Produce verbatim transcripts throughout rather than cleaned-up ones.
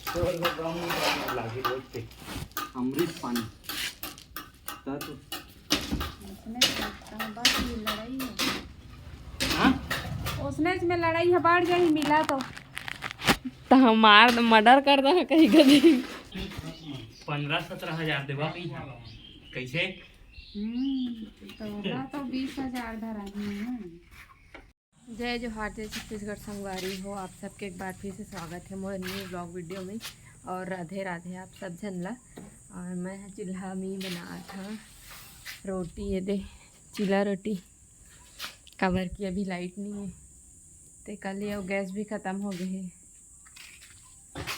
तो लोग गाँव में लागी रोज पे अमृत पानी। ता तो उसने तो कहा बात ये लड़ाई है। हाँ? उसने इसमें लड़ाई है, बाढ़ जाही मिला तो। तो हमार मर्डर कर दे कहीं कभी। पंद्रह सत्रह हजार देवा कहीं। कैसे? हम्म, तो ओला तो बीस हजार धरा ही है। जय जोहार, जय छत्तीसगढ़ संगवारी हो। आप सबके एक बार फिर से स्वागत है मोर न्यू ब्लॉग वीडियो में। और राधे राधे आप सब झन ला। और मैं ह चूल्हा में बनात हव रोटी, ये दे चीला रोटी, काबर कि अभी लाइट नहीं है, ते कल ये गैस भी खत्म हो गए है,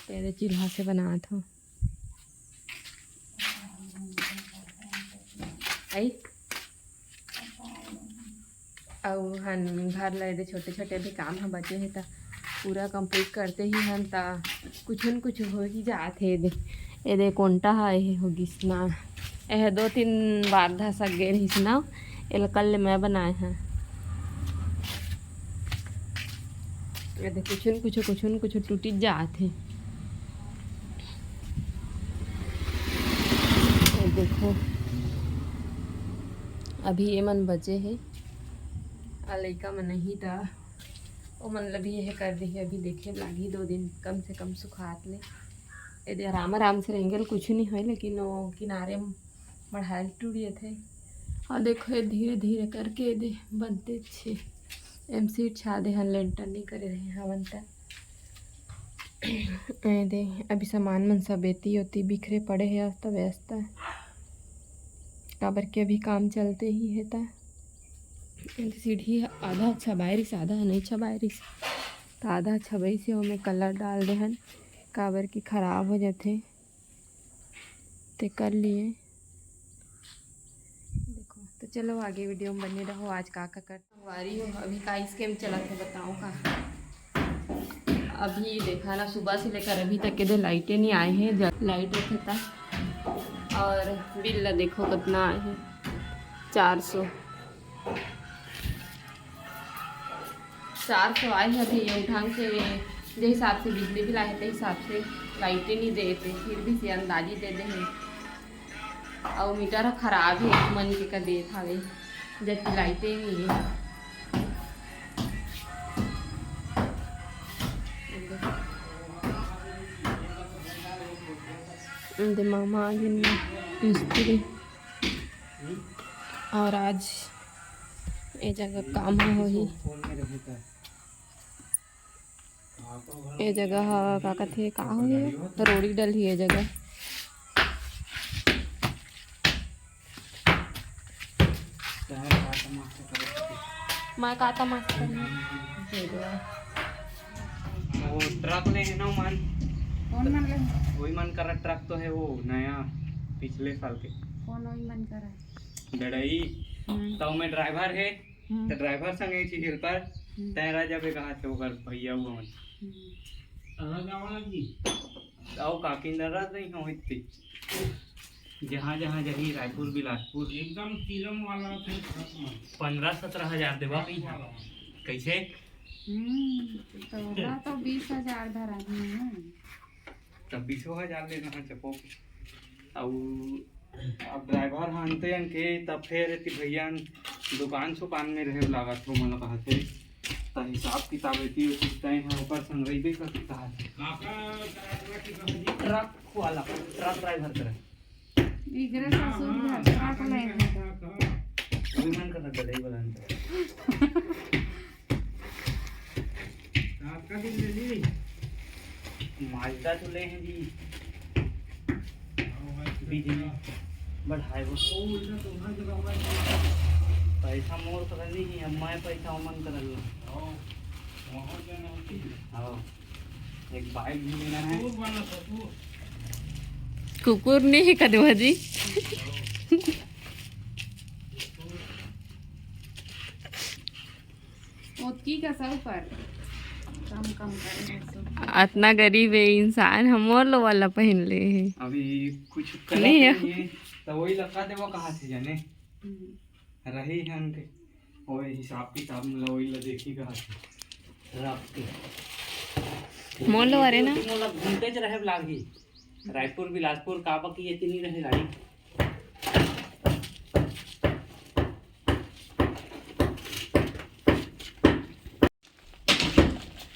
ते ये दे चूल्हा से बनात हव। आई अउ हन घर ला एदे छोटे छोटे भी काम ह बचे हे, त पूरा कंप्लीट करते ही हन, त कुछ न कुछ हो ही जात हे। एदे एदे कोंटा ह, एहे हो गिस ना, एहे दो तीन बार धसक गे रहिस ना, एला कल ले मैं बनाए हव। एदे कुछ न कुछ, कुछ न कुछ टूटी जात हे। ये देखो, अभी ये मन बचे हे, आ लइका मन नहीं त ओ मन ल भी ये कर दिही। अभी देखे लागी दो दिन कम से कम सुखात ले। ये दे आराम आराम से रेंगेल कुछ नहीं होय, लेकिन वो किनारे म बढ़ायल टूट जथे। और देखो, ये धीरे धीरे करके ये दे बनते छे। एम सीट छा दे हन, लेंटर नहीं करे रहे हवन त। ए दे, अभी सामान मन सब एती ओती बिखरे पड़े हे, अस्ता व्यस्त। काबर के अभी काम चलते ही हे, त ए दे सीढ़ी ह आधा छबाय रिस, आधा नहीं छबाय रिस, त आधा छबाय से ओमे कलर डाल दे हन, काबर कि खराब हो जाथे, ते कर लिए। देखो, तो चलो आगे वीडियो में बने रहो। आज का का कर संगवारी हो, अभी का स्कैम चलत हे बताओ का। अभी देखा ना, सुबह से लेकर अभी तक के दे लाइटें नहीं आए हैं। जब लाइट रखे था, और बिल ला देखो कितना आए हैं, चार सौ, चार सौ आए हैं। अभी ये ढंग से जे हिसाब से बिजली बिल आए हैं, ते हिसाब से लाइटें नहीं देते, फिर भी से अंदाजी दे दे हैं। अउ मीटर ह खराब हे, मन के का देत हावे, जबकि लाइटे नहीं हे। दे मामा आ गिन मिस्त्री, और आज ए जगह काम ह होही। ए जगह ह का कथे, का होही? रोड़ी डलही ए जगह। मैं का तमाशा करना? वो ट्रक ले हे ना मन। कौन मन ले? वही मन करा ट्रक तो है वो नया, पिछले साल के। कौन वही मन करा? डड़ई। हम्म। तो मैं ड्राइवर है। हम्म। त ड्राइवर संग एक चीज हेल्पर, हम्म। तैं रह जाबे कहा थे ओकर भैया हुआ मन। हम्म। अलग आवा जी। आओ काकी न रह नहीं हो इतनी। जहाँ जहाँ जाही रायपुर बिलासपुर। एकदम तिलम वाला थे ट्रक में। पंद्रह सत्रह हजार देवा कहीं। कैसे? हम्म, तो ओला तो बीस हजार धरा ही है। तब बीसो हजार लेना है चपो। अब अब ड्राइवर ह अंते अंके, तब फेर एती भैया दुकान सुकान में रहे लागत हो, मोला कहत हे। त हिसाब किताब एती ओती तय ह ओकर संग रहिबे करती कहत हे। ट्रक वाला, ट्रक ड्राइवर करे। इकरे ससुर घर ट्रक ले हे। वही मन कर दे वाला अंते। आपका दिन ले ली। माजदा तो ले हैं जी। बिजली बढ़ाए वो। पैसा मोर कर नहीं है, मैं पैसा ओमन कर लो। हाँ, एक बाइक भी लेना है। कुकुर नहीं है कदवा जी। ओतकी का सब पर कम कम करे हे सब। अतना गरीब हे इंसान, हमर लो वाला पहन ले हे। अभी कुछ नहीं है। नहीं है, तो वही लगा देवा कहाँ से जाने। हम्म। रही है उनके, वही हिसाब किताब में वही ला देखी कहाँ से रख के। मोर लो, अरे ना। मोला घूमते च रहे लागही। रायपुर, बिलासपुर, काबर कि ये तीन ही रहे गाड़ी।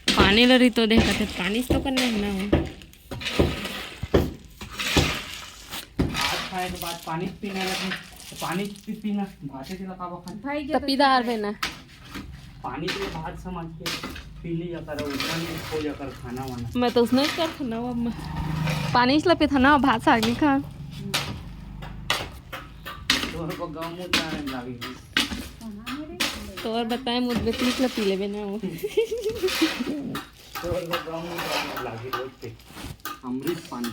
पानी ल रही तो देख, कथे पानी तो करना है ना हो। आज खाए के बाद पानी पीने लगे, तो पानी पी पीना, भाते के लगा खान। भाई, तो पीदार बे ना। पानी के भात समझ के पी लिया करो, उतना नहीं खो लिया कर खाना वाना। मैं तो उसने कर खाना वो, अब मैं पानी इसलिए पीता ना, भात साग नहीं खा। तोर को गाँव में जाने लागी। तो और बताए, मुझ बेटी इसलिए पी लेबे ना वो। तोर को गाँव में जाने लागी रोज के। अमृत पानी।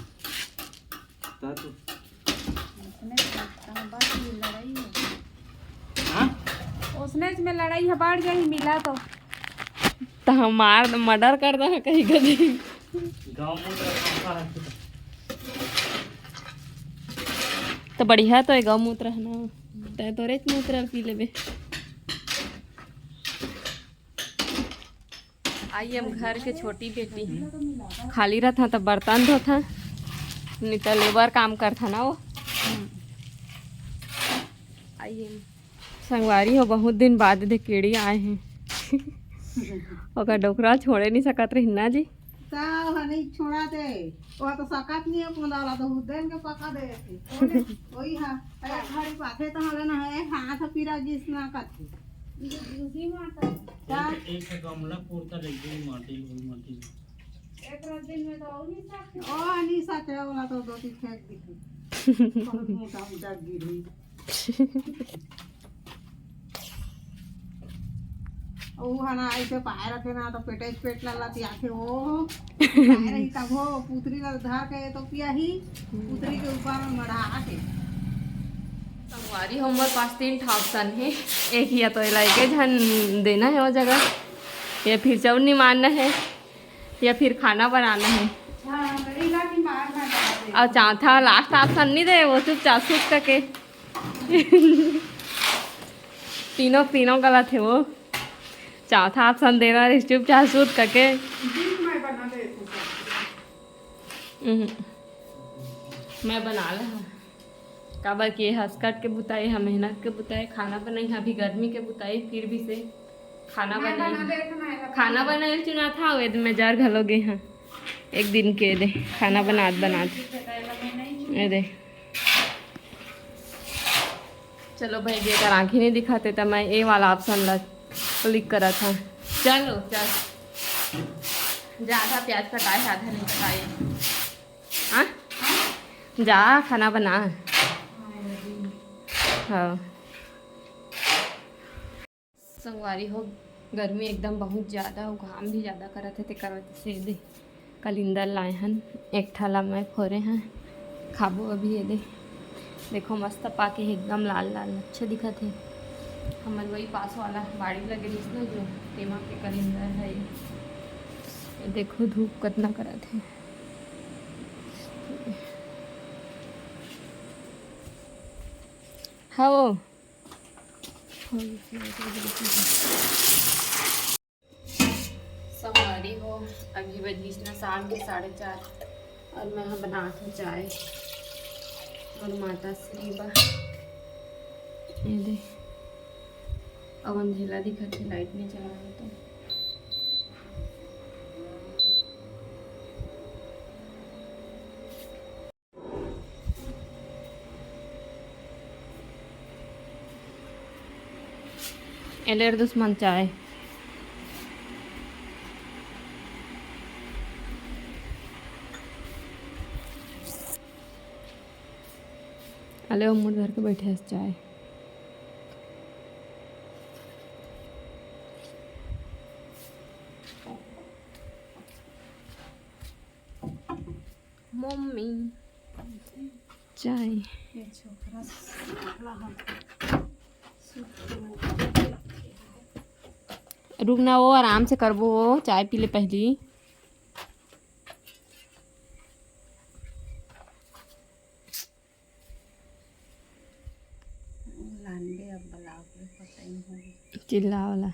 ता तो उसने तो बस ये लड़ाई है। हाँ? उसने में लड़ाई है, बढ़ गई मिला तो। तो हम मार, मर्डर कर दे कहीं कभी। गाँव में तो ऐसा है। तो बढ़िया तो है गौमूत्र है ना, तै तोरे मूत्र पी लेबे। आई हम घर के छोटी बेटी, खाली रहता तो बर्तन धोता, नहीं तो लेबर काम करता ना वो। आई हम संगवारी हो, बहुत दिन बाद दे केड़ी आए हैं। ओकर डोकरा छोड़े नहीं सकत रही ना जी। ता ओहा नहीं छोड़ा दे, वो तो सकत नहीं है, पोंदा वाला तो उद्देन के पका दे थे। ओने, वही हा, अरे घड़ी पाथे तो हले ना है, हाथ पीरा जिस ना कथे। दूसरी माता। ता एक, एक गमला पूरता ले गई माटी, वही माटी। एक रात दिन में तो और नहीं सकते। ओ, नहीं सकते, वाला तो दो तीन फेंक दी। बहुत मोटा मोटा गिरी। ओ हना ऐसे पाए रखे ना तो पेटे पेट ला लतियाथे हो। पाए रही तब हो, पुतरी ला धर के तो पिया ही, पुतरी के ऊपर में मढ़ा के। संगवारी हो, मोर पास तीन ठा option हे। एक या तो एला एके झन देना है वो जगह, या फिर चौनी मारना है, या फिर खाना बनाना है। हाँ, इला की मार ना डाल दे। और चौथा last option नहीं दे, वो चुपचाप सुत करके। तीनों, तीनों गलत है वो। चौथा option देना रही, चुपचाप सूत करके। बीच में बना दे तू सब। हम्म। मैं बना ले हूँ। काबर कि ये हंस कट के बुताई है, मेहनत के बुताई, खाना बनाई है, अभी गर्मी के बुताई, फिर भी से खाना मैं बनाई बना है। दे तो मैं खाना बनाए चुना था, वेद में जार घलो गए हैं। एक दिन के दे, खाना बनात बनात। ये दे। चलो भाई, जेकर आँखी नहीं दिखाते तो मैं ये वाला option ला click करा था। चलो, चल। आधा प्याज कटाए, आधा नहीं कटाए। हाँ? जा, खाना बना। हाँ। संगवारी हो, गर्मी एकदम बहुत ज़्यादा अउ घाम भी ज़्यादा करत हे, तेकर वजह से एदे कलिंदर लाए हन, एक ठा ला मैं फोरे हन, खाबो अभी एदे। देखो मस्त पाके हे, एकदम लाल लाल अच्छा दिखत हे। हमर वही पास वाला बाड़ी लगे रहिस ना जो, तेमा के कलिंदर हे। देखो धूप कतना करत हे। हवो। संगवारी हो, अभी बजिस ना शाम के साढ़े चार अउ मैं ह बनात हूँ चाय अउ माता श्री बर। ये दे, अउ अंधेला दिखत हे, light नहीं चला है तो। एलेर दुश्मन चाय। अले वो मुड़ धर के बैठे हस चाय। मम्मी। चाय। ये छोकरा साला हम। रुक ना, वो आराम से करबो, वो चाय पी ले पहली। लांडे अब बलाओ के पता ही नहीं होगा। चिल्ला वाला।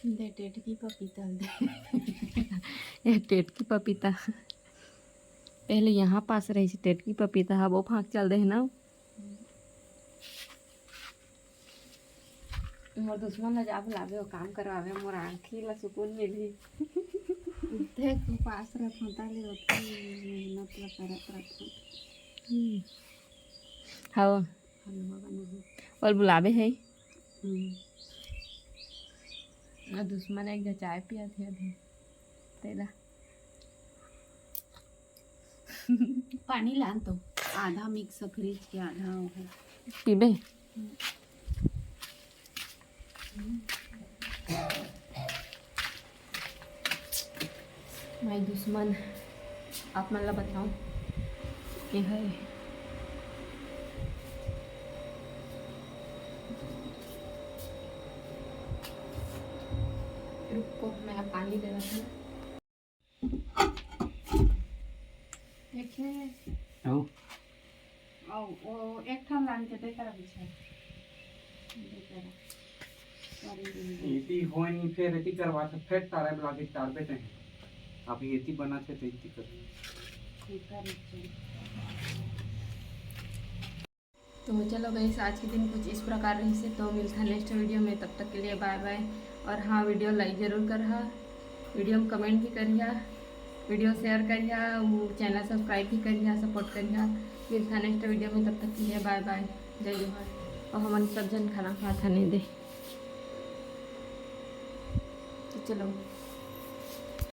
दे टेटकी पपीता ल दे। ये टेटकी पपीता पहले यहाँ पास रही थी, टेटकी पपीता, अब वो फाँक चल दे है ना। मोर दुश्मन ला जा बुलावे, वो काम करवावे, मोर आँखी ला सुकून मिलही। देख, उपास रखों, ताले ओतकी मेहनत ला करत रखों। हम्म। हव। हलवा बनाहूँ। और बुलावे है। हम्म। और दुश्मन एक जगह चाय पिया थे अभी। तेला। पानी लान तो, आधा मिक्स फ्रिज के, आधा हो गया। पीबे? मैं दुश्मन आप मन ला बताऊं के है। रुको, मैं पानी देना था। देखिए। आओ। आओ, वो एक ठन लान के दे करा बिछा। दे करा। Sorry, दे दे। एती होय नहीं, फिर एती करवा तो फिर तारे बुला के तार बेटे हैं। आप एती बना थे तो एती कर। ठीक है, रुक जाओ। तो चलो गाइस, आज के दिन कुछ इस प्रकार रही से। तो मिलता नेक्स्ट वीडियो में, तब तक के लिए बाय बाय। और हाँ, वीडियो लाइक जरूर करहा, वीडियो में कमेंट भी करिहा, वीडियो शेयर करिहा, वो चैनल सब्सक्राइब भी करिहा, सपोर्ट करिहा। मिलता नेक्स्ट वीडियो में, तब तक के लिए बाय बाय, जय जोहार। और हमन सब जन खाना खात हन दे। तो चलो।